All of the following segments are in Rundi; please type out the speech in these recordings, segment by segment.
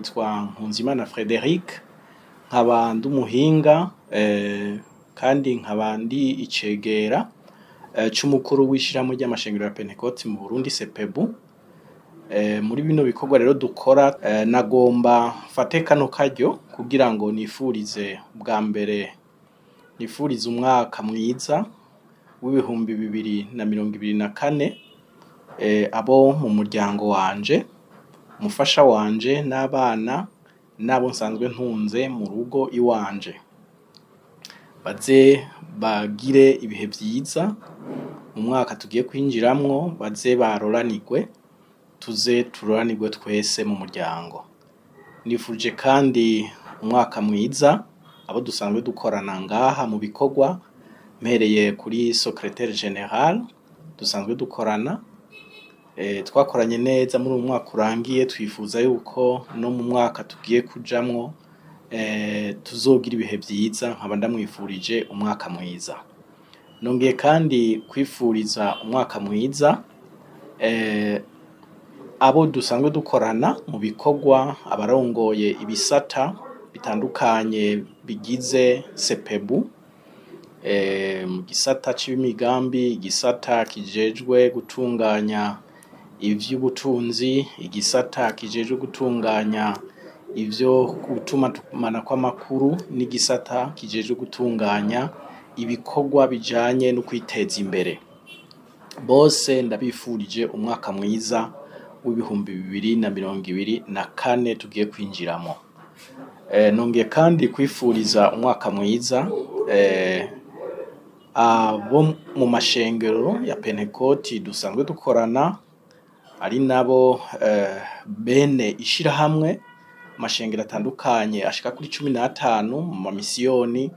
Nitwa Nkunzimana Frederic, nkaba ndi umuhinga kandi nkaba ndi icegera c'umukuru w'ishirahamwe ry'amashengero ya Pentekoti mu Burundi, CPEBU. Muri bino bikorwa rero dukora, nagomba mfate kano karyo kugira ngo nifurize bwa mbere, nifurize umwaka mwiza w'2024 abo mu muryango wanje, umufasha wanje n'abana n'abo nsanzwe ntunze mu rugo iwanje. Baze bagire ibihe vyiza mu mwaka tugiye kwinjiramwo, baze baroranirwe, tuze turoranirwe twese mu muryango. Nifurije kandi umwaka mwiza abo dusanzwe dukorana ngaha mu bikorwa, mpereye kuri secrétaire général dusanzwe dukorana. Twakoranye neza muri uwu mwaka urangiye, twifuza yuko no mu mwaka tugiye kujamwo tuzogira ibihe vyiza, nkaba ndamwifurije umwaka mwiza. Nongeye kandi kwifuriza umwaka mwiza abo dusanzwe dukorana mu bikorwa, abarongoye ibisata bitandukanye bigize CPEBU, mu gisata c'imigambi, igisata kijejwe gutunganya ivy'ubutunzi, igisata kijejwe gutunganya ivyo gutumatumanako amakuru n'igisata kijejwe gutunganya ibikorwa bijanye no kwiteza imbere. Bose ndabifurije umwaka mwiza w'2024 tugiye kwinjiramo. Nongeye kandi kwifuriza umwaka mwiza abo mu mashengero ya Pentekoti dusanzwe dukorana, ari nabo bene ishirahamwe, amashengero atandukanye ashika kuri 15 mu mamisiyoni.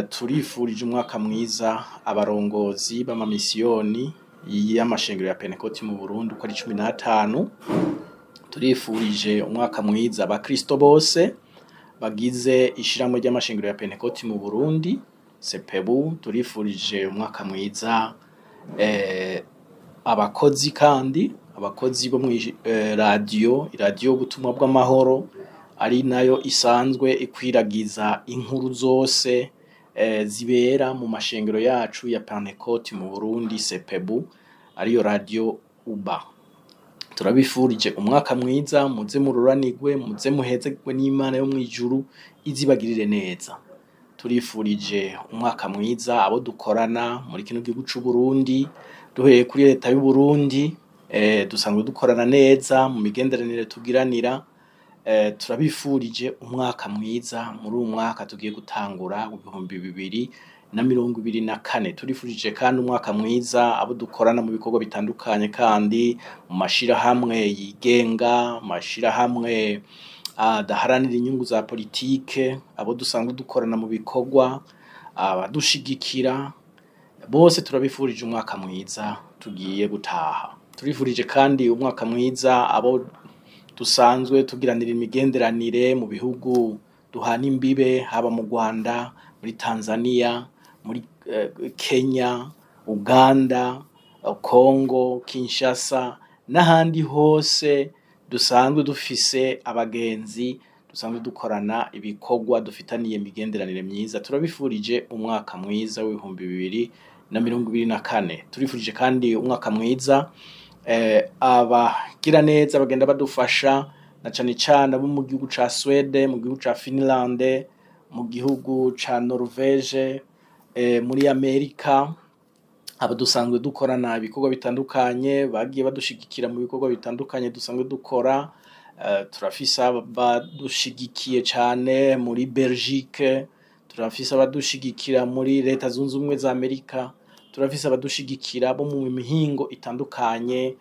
Turifurije umwaka mwiza abarongozi b'amamisiyoni y'amashengero ya Pentekoti mu Burundi uko ari 15. Turifurije umwaka mwiza abakristo bose bagize ishirahamwe ry'amashengero ya Pentekoti mu Burundi, CPEBU. Turifurije umwaka mwiza abakozi, kandi abakozi bo mw'iradiyo, iradiyo y'ubutumwa bw'amahoro, ari nayo isanzwe ikwiragiza inkuru zose zibera mu mashengero yacu ya Pentekoti mu Burundi, CPEBU, ariyo radiyo UBA. Turabifurije umwaka mwiza, muze muroranirwe, muze muhezerwe n'Imana yo mw'ijuru, izibagirire neza. Turifurije umwaka mwiza abo dukorana muri kino gihugu c'Uburundi, duhereye kuri leta y'Uburundi, dusanzwe dukorana neza mu migenderanire tugiranira. Turabifurije umwaka mwiza muri uwu mwaka tugiye gutangura 2024. Turifurije kandi umwaka mwiza abo dukorana mu bikorwa bitandukanye, kandi mu mashirahamwe yigenga, mu mashirahamwe adaharanira inyungu za politike, abo dusanzwe dukorana mu bikorwa, abadushigikira bose, turabifurije umwaka mwiza tugiye gutaha. Turifurije kandi umwaka mwiza abo dusanzwe tugiranira imigenderanire mu bihugu duhana imbibe, haba mu Rwanda, muri Tanzania, muri Kenya, Uganda, Congo Kinshasa n'ahandi hose dusanzwe dufise abagenzi, dusanzwe dukorana ibikorwa, dufitaniye imigenderanire myiza. Turabifurije umwaka mwiza w'2024. Turifurije kandi umwaka mwiza abagira neza bagenda badufasha, na cane cane abo mu gihugu ca Swede, mu gihugu ca Finlande, mu gihugu ca Norvege, muri Amerika, abo dusanzwe dukorana ibikorwa bitandukanye, bagiye badushigikira mu bikorwa bitandukanye dusanzwe dukora. Turafise abadushigikiye cane muri Belgique, turafise abadushigikira muri Leta Zunze Ubumwe za Amerika, turafise abadushigikira bo mu mihingo itandukanye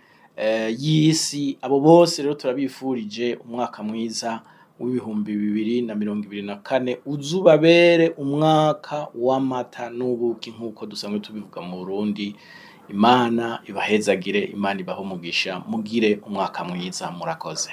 y'isi. Abo bose rero turabifurije umwaka mwiza w'2024, uzubabere umwaka w'amata n'ubuki nk'uko dusanzwe tubivuga mu Burundi. Imana ibahezagire, Imana ibahe umugisha, mugire umwaka mwiza, murakoze.